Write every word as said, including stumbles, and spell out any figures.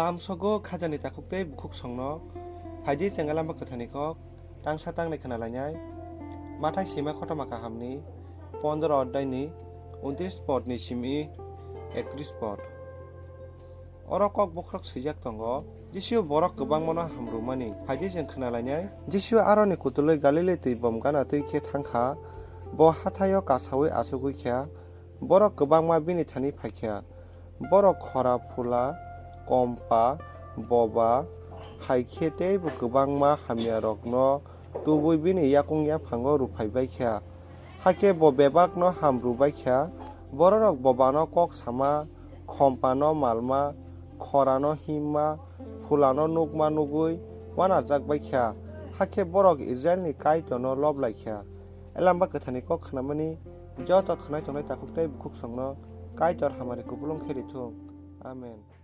Lamsogo khajani takhuk tei bukhuk songno phaidi chengla lamba kwthani kok tangsa tangnai khna lainai. Mathai sima khotoma kahamni pondro oddaini untris podni simi ektris pod. Oro kok bokhorok swijak tongo, Jisu borok kwbangmano hamrwmani. Phaidi chwng khna lainai. Jisu aroni kutulwi Galili twi bom gana twi khe thangkha. Bo hathaio kasaui achugwi kha. Borok kwbangma bini thani phaikha. Borok khora, phula, kompa, boba, hai khe teibo kwbangma hamyarokno tubui bini yakung yaphango rw phai bai kha. Hakhe bo bebakno ham rw bai kha. Bororok bobano kok sama, khompano malma, khorano himma, phulano nukma nugui uanarjak bai kha. Hakhe borok Israilni Kaitorno lob lai kha. Elamba kwthani kok khnamani joto khnai tongnai takhuk tei bukhuk songno Kaitor hamari kupulung khe rithung. Amen.